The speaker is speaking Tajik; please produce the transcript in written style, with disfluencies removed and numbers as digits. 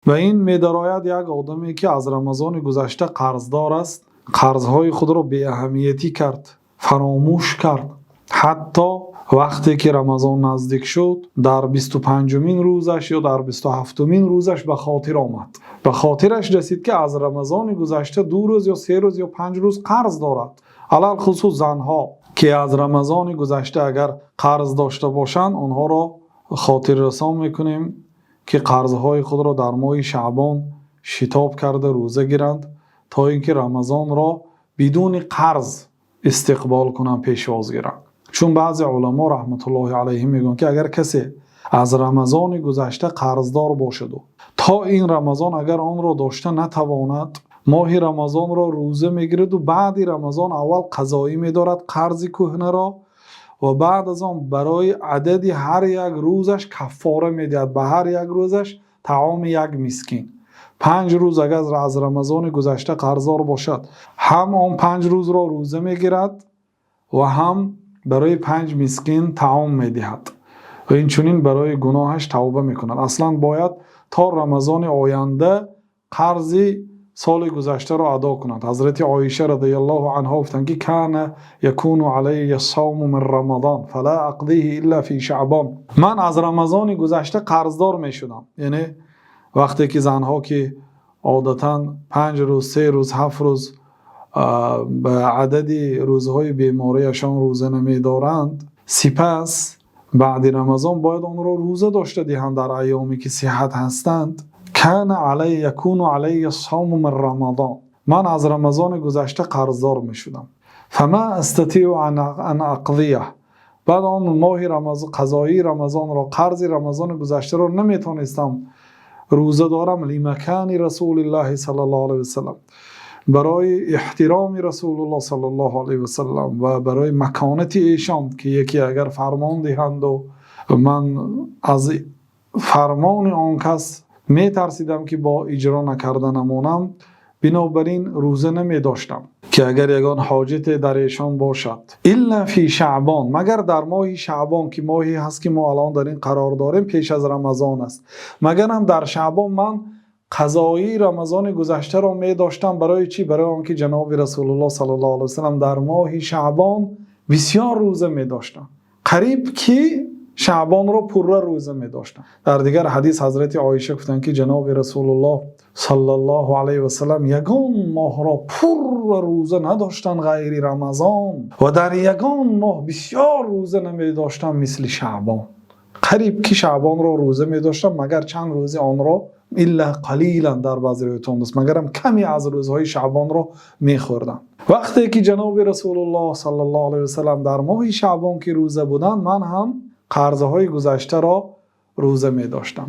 Ва ин медарояд як одаме, ки аз Рамазони гузашта қарздор аст, қарзҳои худро беаҳамиятӣ кард, фаромӯш кард, ҳатто вақте ки Рамазон наздик шуд, дар 25-умин рӯзаш ё дар 27-умин рӯзаш ба хотир омад. Ба хотираш расид, ки аз Рамазони гузашта 2 рӯз ё 3 рӯз ё 5 рӯз қарз дорад. Алалхусус занҳо, ки аз Рамазони гузашта агар қарз дошта бошанд, онҳоро хотиррасон мекунем, ки қарзҳои худро дар моҳи Шаъбон шитоб карда рӯза гиранд, то инки Рамазонро бидуни қарз истиқбол кунанд, пешвоз гиранд. Чун баъзе уламо, раҳматуллоҳи алайҳим, мегӯянд, ки агар касе аз Рамазони гузашта қарздор бошад ва то ин Рамазон агар онро дошта натавонад, моҳи Рамазонро рӯза мегирад ва баъди Рамазон аввал қазоӣ медорад қарзи кӯҳнаро ва баъд аз он барои адади ҳар як рӯзаш каффора медиҳад, ба ҳар як рӯзаш таоми як мискин. 5 рӯз агар аз Рамазони гузашта қарздор бошад, ҳам он 5 рӯзро рӯза мегирад ва ҳам барои панҷ мискин таом медиҳад ва инчунин барои гуноҳаш тавба мекунад. Аслан бояд то Рамазони оянда қарзи соли гузаштаро адо кунад. Ҳазрати Оиша радиаллоҳу анҳо гуфтанд, ки كان يكون علي الصوم من رمضان فلا أقضيه إلا في شعبان. Ман аз Рамазони гузашта қарздор мешудам. Яъне вақте ки занҳо, ки одатан 5 рӯз, 3 рӯз, 7 рӯз ба адади рӯзҳои бемориашон рӯза намедоранд, сипас баъди Рамазон бояд онро рӯза дошта диҳанд дар айёме, ки сиҳат ҳастанд. كان علي يكون علي الصوم من رمضان. Ман аз Рамазони гузашта қарздор мешудам. فما أستطيع أن أقضيه. Баъд он моҳи қазоии Рамазонро, қарзи Рамазони гузаштаро наметонистам рӯза дорам. لمكان رسول الله صلى الله عليه وسلم, барои эҳтироми Расулуллоҳ саллаллоҳу алайҳи васалам ва барои маконати эшон, ки яке агар фармон диҳанду ман аз фармони он кас метарсидам, ки бо иҷро накарда намонам, бинобар ин рӯза намедоштам, ки агар ягон ҳоҷате дар эшон бошад. إلا في شعبان, магар дар моҳи Шаъбон, ки моҳе ҳаст, ки мо алон дар ин қарор дорем, пеш аз Рамазон аст. Магарам дар Шаъбон ман қазоии Рамазони гузаштаро медоштам. Барои чӣ? Барои он ки ҷаноби Расулуллоҳ саллаллоҳу алайҳи васалам дар моҳи Шаъбон бисёр рӯза медоштанд, қариб ки Шаъбонро пурра рӯза медоштанд. Дар дигар ҳадис ҳазрати Оиша гуфтанд, ки ҷаноби Расулуллоҳ саллаллоҳу алайҳи васалам ягон моҳро пурра рӯза надоштанд ғайри Рамазон ва дар ягон моҳ бисёр рӯза намедоштанд мисли Шаъбон. Қариб ки Шаъбонро рӯза медоштанд, магар чанд рӯзи онро, إلا قليلا, дар баъзе ривоятҳо аст, магарам каме аз рӯзҳои Шаъбонро мехӯрданд. Вақте ки ҷаноби Расулуллоҳ саллаллоҳу алайҳи васалам дар моҳи Шаъбон ки рӯза буданд, ман ҳам қарзҳои гузаштаро рӯза медоштам.